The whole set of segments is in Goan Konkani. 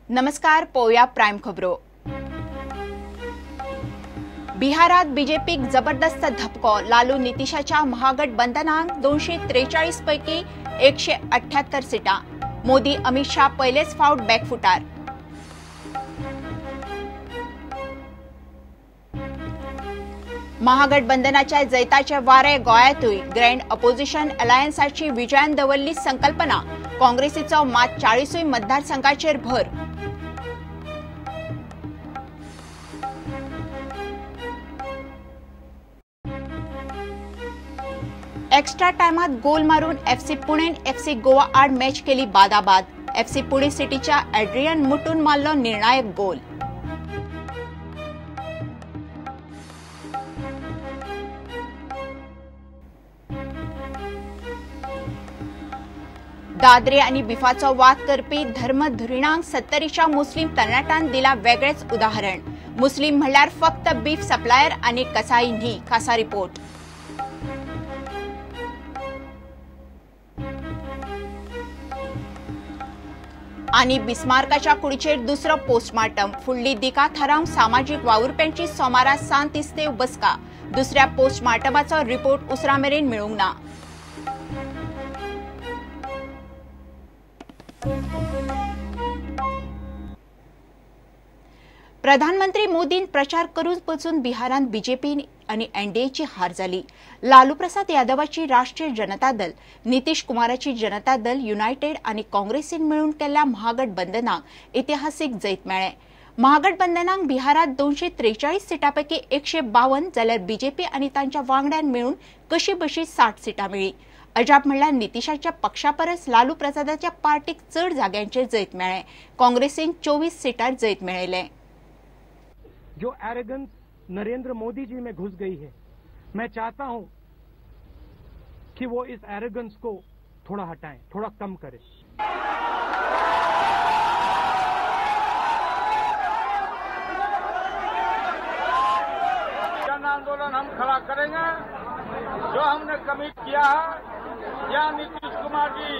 नमस्कार, पोवया प्राइम खबरो। बिहारात बीजेपीक जबरदस्त धपको। लालू नितीशाच्या महागठबंधनाक 243 पैकी 178 सीटां। मोदी अमित शाह पयलेच फावट बॅकफुटार। महागठबंधनाच्या जैताचे वारे गोंयांतूय। ग्रँड अपोजिशन अलायन्साची विजयान दवरली संकल्पना। काँग्रेसीचो मात 40 मतदारसंघाचेर भर। एक्स्ट्रा टायमात गोल मारून एफसी पुणेन एफसी गोवा आड मॅच केली बादाबाद। एफसी पुणे सिटीच्या एड्रियन मुटून मारलो निर्णायक गोल। दादरे आणि बिफाचो वाद करपी धर्मधुरिणांक 70च्या मुस्लिम तरणाट्यान दिला वेगळेच उदाहरण। मुस्लिम म्हणल्यार फक्त बीफ सप्लायर आणि कसाई न्ही, खासा रिपोर्ट। आणि बिस्मार्काच्या कुडीचेर दुसरो पोस्टमार्टम। फुडली दिका थारावंक सामाजीक वावुरप्यांची सोमारा सांत इस्तेव बसका। दुसऱ्या पोस्टमार्टमाचो रिपोर्ट उसरा मेरेन मेळूंक ना। प्रधानमंत्री मोदीन प्रचार करून पसून बिहारांत बीजेपी आणि एनडीएची हार जाली। लालू प्रसाद यादवाची राष्ट्रीय जनता दल, नितीश कुमाराची जनता दल युनायटेड आणि काँग्रेसीन मेळून केल्ल्या महागठबंधनाक इतिहासीक जैत मेळ्ळें। महागठबंधनाक बिहारांत 243 सीटां पैकी 152 जाल्यार बीजेपी आणि तांच्या वांगड्यान मेळून कशी बशी 60 सीटां मेळ्ळी। अजाप म्हणल्यार नितीशाच्या पक्षा परस लालू प्रसादाच्या पार्टीक चड जाग्यांचेर जैत मेळ्ळें। काँग्रेसीन 24 सीटार जैत मेळयलें। जो एरोगेंस नरेंद्र मोदी जी में घुस गई है, मैं चाहता हूं कि वो इस एरोगेंस को थोड़ा हटाएं, थोड़ा कम करें। जन आंदोलन हम खड़ा करेंगे। जो हमने कमिट किया है, या नीतीश कुमार जी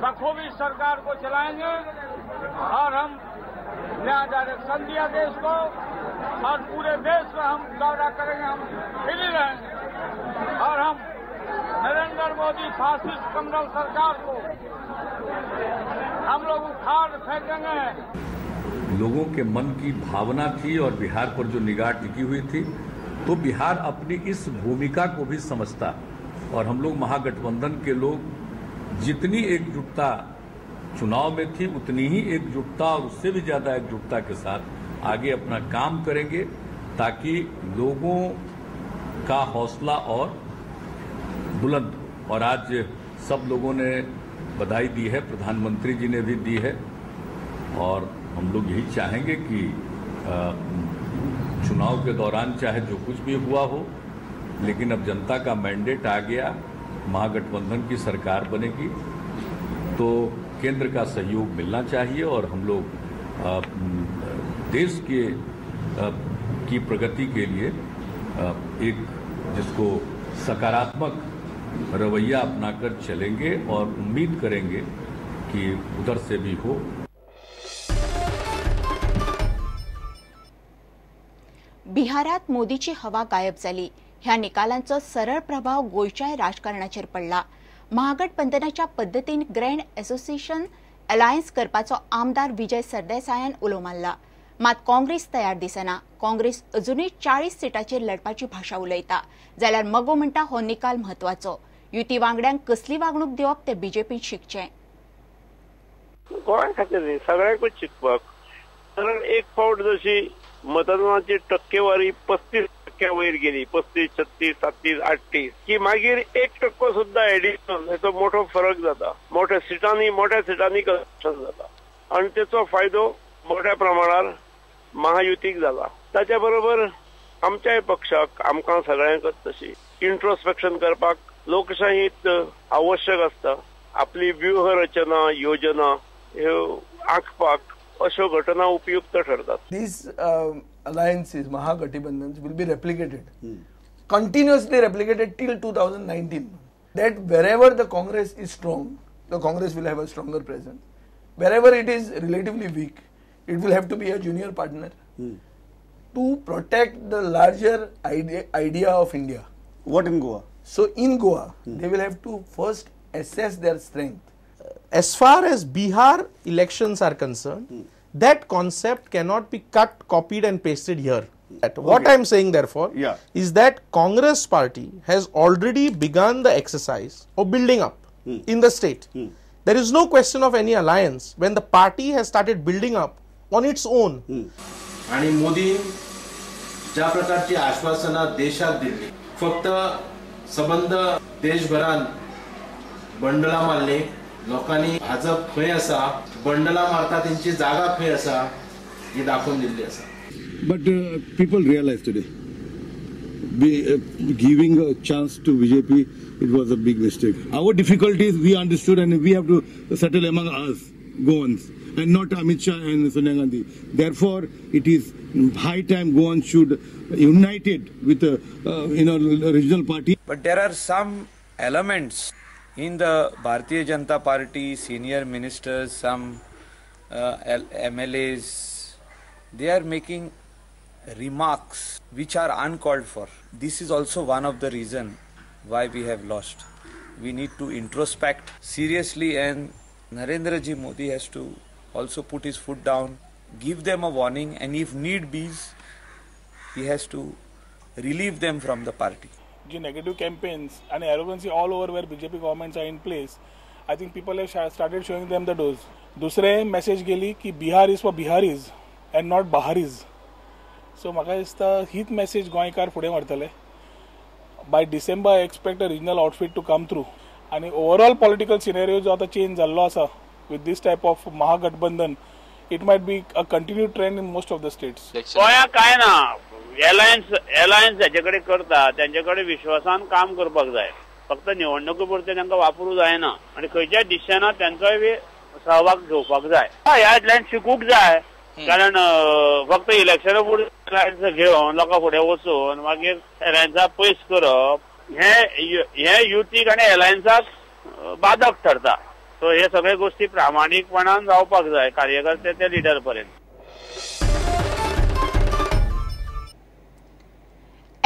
बखूबी सरकार को चलाएंगे और हम नया डायरेक्शन दिया देश को और पूरे देश में हम दौरा करेंगे, हम फ्री रहेंगे और हम नरेंद्र मोदी फासिस्ट कमल सरकार को हम लोग उखाड़ फेंकेंगे। लोगों के मन की भावना थी और बिहार पर जो निगाह टिकी हुई थी, तो बिहार अपनी इस भूमिका को भी समझता और हम लोग महागठबंधन के लोग जितनी एकजुटता चुनाव में थी उतनी ही एकजुटता और उससे भी ज्यादा एकजुटता के साथ आगे अपना काम करेंगे, ताकि लोगों का हौसला और बुलंद हो। और आज सब लोगों ने बधाई दी है, प्रधानमंत्री जी ने भी दी है और हम लोग यही चाहेंगे कि चुनाव के दौरान चाहे जो कुछ भी हुआ हो, लेकिन अब जनता का मैंडेट आ गया, महागठबंधन की सरकार बनेगी तो केंद्र का सहयोग मिलना चाहिए और हम लोग देश के की प्रगति के लिए एक जिसको सकारात्मक रवैया अपनाकर चलेंगे और उम्मीद करेंगे कि उधर से भी हो। बिहारात मोदीची हवा गायब जाली। ह्या निकालांचो सरळ प्रभाव गोंयच्याय राजकारणाचेर पडला। महागठबंधनाच्या पद्दतीन ग्रँड असोसिएशन अलायन्स करपाचो आमदार विजय सरदेसायान उलो मारला। मात काँग्रेस तयार दिसना। काँग्रेस अजुनूय 40 सीटांचेर लढपाची भाशा उलयता, जाल्यार मगो म्हणटा हो निकाल म्हत्वाचो। युती वांगड्यांक कसली वागणूक दिवप तें बीजेपीन शिकचें। गोंया खातीर न्ही, सगळ्यांकूच शिकपाक। कारण एक फावट जशी मतदानाची टक्केवारी 35% वयर गेली, 35, 36, 37, 38, की मागीर 1% सुद्दां एडिशनल हेचो मोठो फरक जाता। मोठ्या सिटांनी कन्सेशन जाता आनी तेचो फायदो मोठ्या प्रमाणार महायुतीक जाला। ताच्या बरोबर आमच्याय पक्षाक, आमकां सगळ्यांकच तशी इंट्रोस्पेक्शन करपाक लोकशाहीत आवश्यक आसता। आपली व्यूह रचना, योजना ह्यो आंखपाक अश्यो घटना उपयुक्त ठरतात। These alliances, Mahagathbandhans, will be replicated, continuously replicated till 2019. That wherever the Congress is strong, the Congress will have a stronger presence. Wherever it is relatively weak, it will have to be a junior partner to protect the larger idea of India. What in Goa? So in Goa, they will have to first assess their strength. As far as Bihar elections are concerned, that concept cannot be cut, copied and pasted here. What I am saying therefore is that Congress party has already begun the exercise of building up in the state. There is no question of any alliance when the party has started building up on its own. आणि मोदी ज्या प्रकारची आश्वासना देशात दिली, फक्त सबंद देशभरान बंडला मारले, लोकांनी भाजप खंय आसा, बंडला मारता तेंची जागा खंय आसा ही दाखोवन दिल्ली आसा. But people realize today, giving a chance to BJP, it was a big mistake. Our difficulties we understood and we have to settle among us, Goans, and not Amit Shah and Sonia Gandhi. Therefore, it is high time Goans should unite it with the regional party. But there are some elements in the Bharatiya Janata Party, senior ministers, some MLAs, they are making remarks which are uncalled for. This is also one of the reason why we have lost. We need to introspect seriously, and Narendra Ji Modi has to also put his foot down, give them a warning, and if need be, he has to relieve them from the party. Ji negative campaigns and arrogancy all over where BJP governments are in place, I think people have started showing them the dose. दुसरे message गेली की Bihar is for Biharis and not Baharis. So म्हाका दिसता हीच message गोंयकार फुडें व्हरतले. By December I expect a regional outfit to come through. आनी ओवरऑल पॉलिटिकल सिनेरियो जो आतां चेंज जाल्लो आसा with this type of Mahagathbandhan, it might be a continued trend in most of the states. गोंया काय ना, एलायन्स जाचे कडेन करता तांचे कडेन विश्वासान काम करपाक जाय. फक्त निवडणुके पुरतें तांकां वापरूंक जायना आनी खंयच्याय डिसिशनाक तांचोय बी सहभाग घेवपाक जाय. ह्या एलायन्स शिकूंक जाय, कारण फक्त इलेक्शना पुरतें एलायन्स घेवन लोकां फुडें वचून मागीर एलायन्साक पयस करप हे युतीक आनी एलायन्साक बाधक ठरता. सो हे सगळे गोष्टी प्रामाणीकपणान जावपाक जाय, कार्यकर्ते ते लिडर पर्यंत.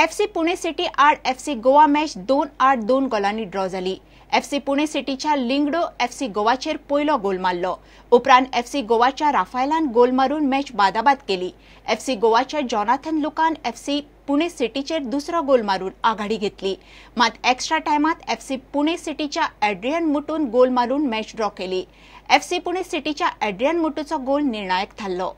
एफसी पुणे सिटी आड एफसी गोवा मॅच 2-2 गोलांनी ड्रॉ जाली. एफसी पुणे सिटीच्या लिंगडो एफसी गोवाचेर पयलो गोल मारलो. उपरांत एफसी गोवाच्या राफायलान गोल मारून मॅच बादाबाद केली. एफसी गोवाच्या जॉनाथन लुकान एफसी पुणे सिटीचेर दुसरो गोल मारून आघाडी घेतली. मात एक्स्ट्रा टायमात एफसी पुणे सिटीच्या एड्रियन मुटून गोल मारून मॅच ड्रॉ केली. एफसी पुणे सिटीच्या एड्रियन मुटूचो गोल निर्णायक थारलो.